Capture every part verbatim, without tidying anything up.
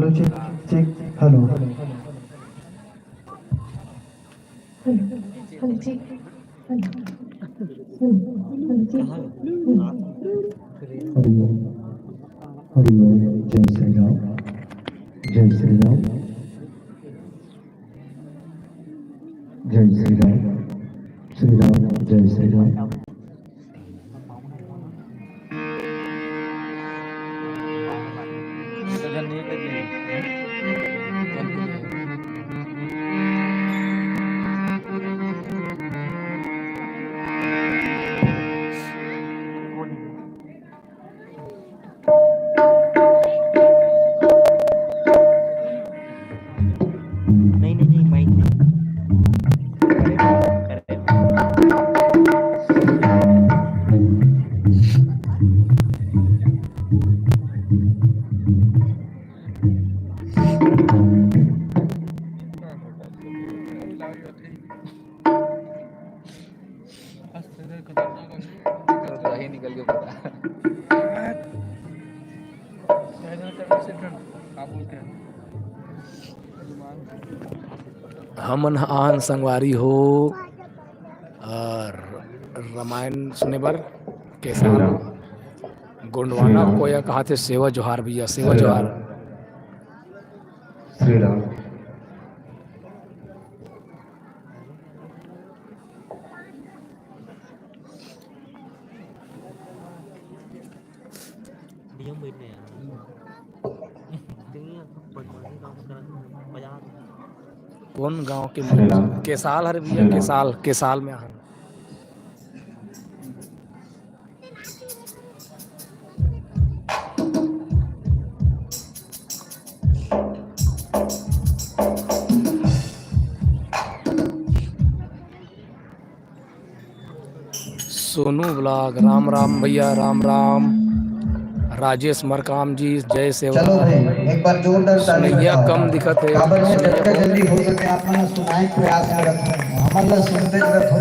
Cheque, check, hello. Hello, hello, check. Hello, hello, check. Hari Om, Hari Om, जय श्री राम, जय श्री राम, जय श्री राम, श्री राम, जय श्री राम। नहीं, नहीं, नहीं, माइक नहीं। हमन ह आन संगवारी हो, अ, रामायण सुने बर केसान गोंडवाना कोया कहाथे। सेवा जोहार भैया, सेवा जोहार। श्री राम। कौन गांव के? केसाल हरे भैया, केसाल, केसाल में हन। सोनू ब्लॉग, राम राम भैया, राम राम। राजेश मरकाम जी, जय सेवा। चलो भाई, एक बार जोरदार ताली बजाओ। कम दिखत हे। काबर में जतका जल्दी हो सके आप मन सुनाए प्रयास में रखो, हमन ला सुनते रखो।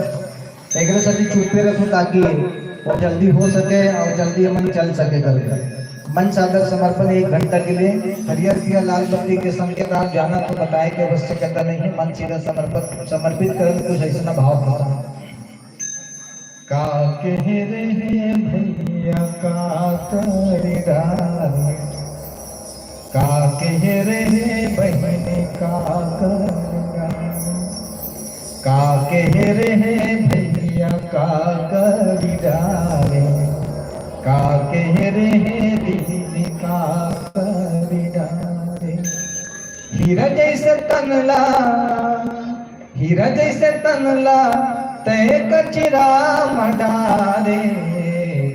एकरे सेती चुप्पे रखो ताकि वो जल्दी हो सके और जल्दी हमन चल सके करके। मंच आदर समर्पण एक घंटा के लिए। हरियर पीयर लाल बत्ती के संकेत आप जाना तो बताए के आवश्यकता नहीं है। मंच सीधा समर्पित, समर्पित करन कुछ ऐसा भाव होता। का कहे रहे भैया का करी डारे, का कहे रहे बहिनी का करी डारे, का कहे रहे भैया का करी डारे, का कहे रहे दीदी का करी डारे। हीरा जैसे तन ला, हीरा जैसे तन ला, तय कचरा म डारे।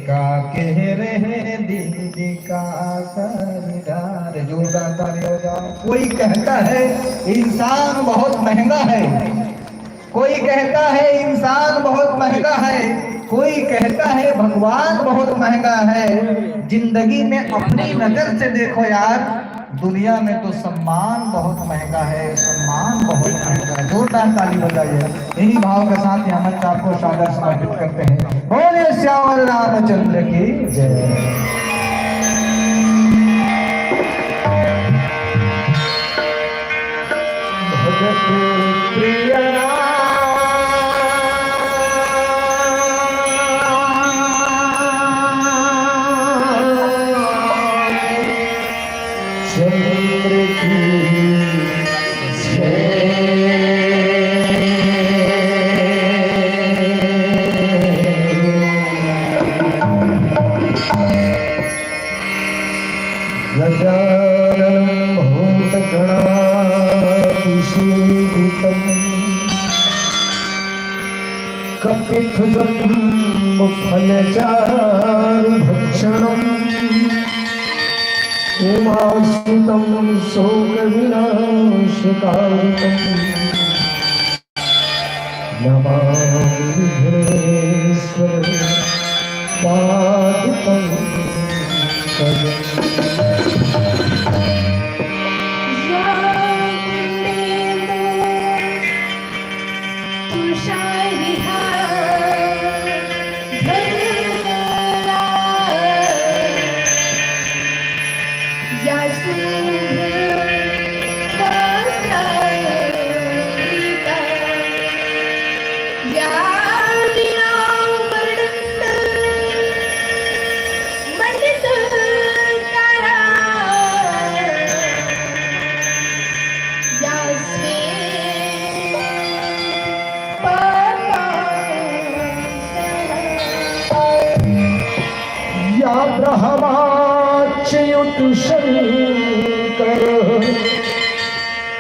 का कहे रहे दीदी का करी डारे। जोरदार ताली बजाओ। कोई कहता है इंसान बहुत महंगा है, कोई कहता है इंसान बहुत महंगा है, कोई कहता है भगवान बहुत महंगा है। जिंदगी में अपनी नजर से देखो यार, दुनिया में तो सम्मान बहुत महंगा है, सम्मान बहुत महंगा है। जोरदार ताली बजाइए। इन्हीं भाव के साथ यहाँ मंच आपको सादर समर्पित करते हैं। बोले श्यामल रामचंद्र की जय। भजत प्रिय राम। चंद्र की जय। गजाननं भूतगणातिसेवितं कपित्थजम्बूफलचारुभक्षणम् उमासुतं शोकविनाशकारिणम् नमामि विघ्नेश्वर पादपङ्कजम्। अहमाच्युत शंकर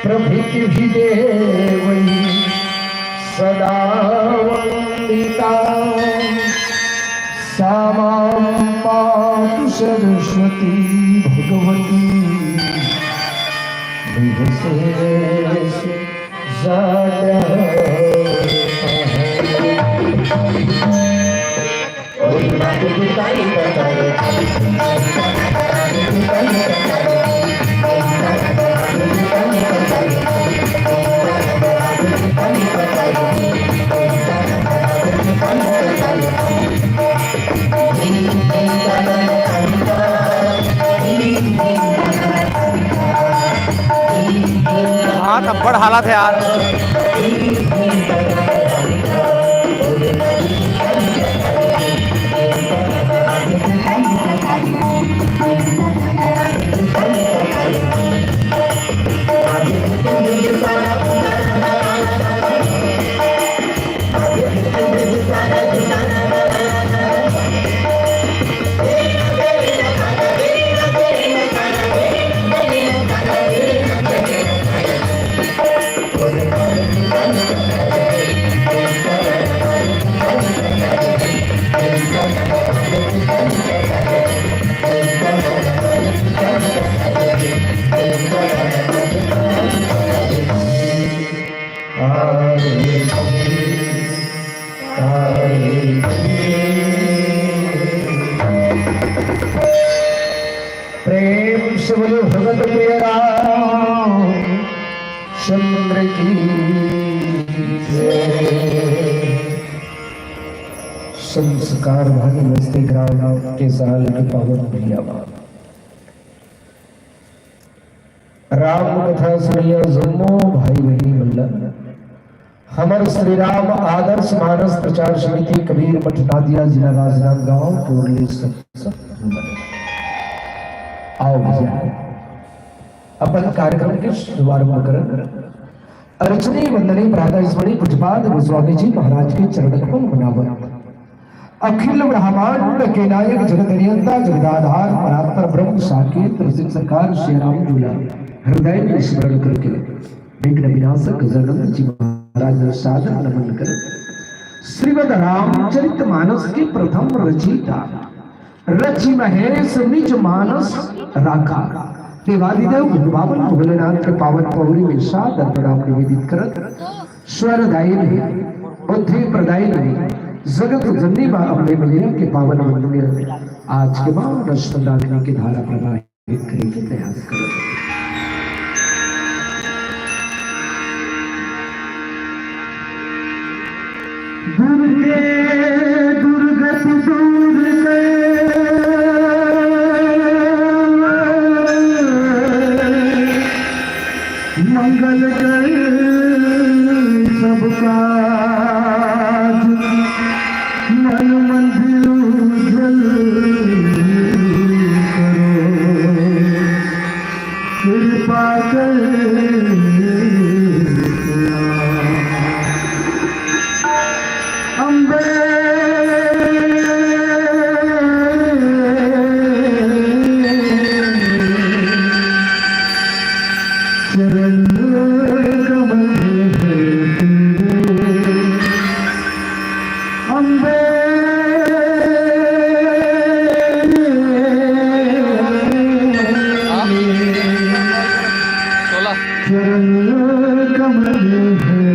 प्रभृति भी देवै सदा वंदिता। सा मां पातु सरस्वती भगवती निःशेष जाड्य। हाथ अब्बड़ हालत हे यार। प्रेम से बोलो भगत प्रिय राम चंद्र की जय। संस्कार भाई मस्ती ग्राम के साल के पावन भैया बाप। राम कथा सुनिया जम्मो भाई बहिनी मन ल। हमर श्री राम आदर्श मानस प्रचार समिति कबीर मठ नादिया जिला राजनांदगांव के ओर ले सब, सब नमन। आओ भैया, अपन कार्यक्रम के शुभारंभ करन। अर्चनी वंदनी प्रातः स्मरणी पूज्यपाद गोस्वामी जी महाराज के चरण कमल मनावत। अखिल ब्रह्मांड के नायक जगत नियंता जगदाधार परात्पर ब्रह्म साकेत रसिक सरकार श्री राम झूला हृदय में स्मरण करके विघ्न विनाशक गजानंद जी महाराज ने सादर नमन कर श्रीमद रामचरित मानस के प्रथम रचयिता रचि महेश निज मानस राखा। देवादिदेव भगवान भोलेनाथ के पावन पौरी में सादर प्रणाम निवेदित करत स्वर दायिनी, बुद्धि प्रदायिनी, जगत जननी माँ अम्बे मैया के पावन मंदिर में आज के मौन दर्शन रागनी की धारा प्रवाहित करे के प्रयास करत। दुर्गे दुर्गति दूर कर मंगल कर सब काज, मन मंदिर उज्जवल करो, कृपा कर अम्बे। चरण कमल है तेरे अम्बे। चरण कमल है।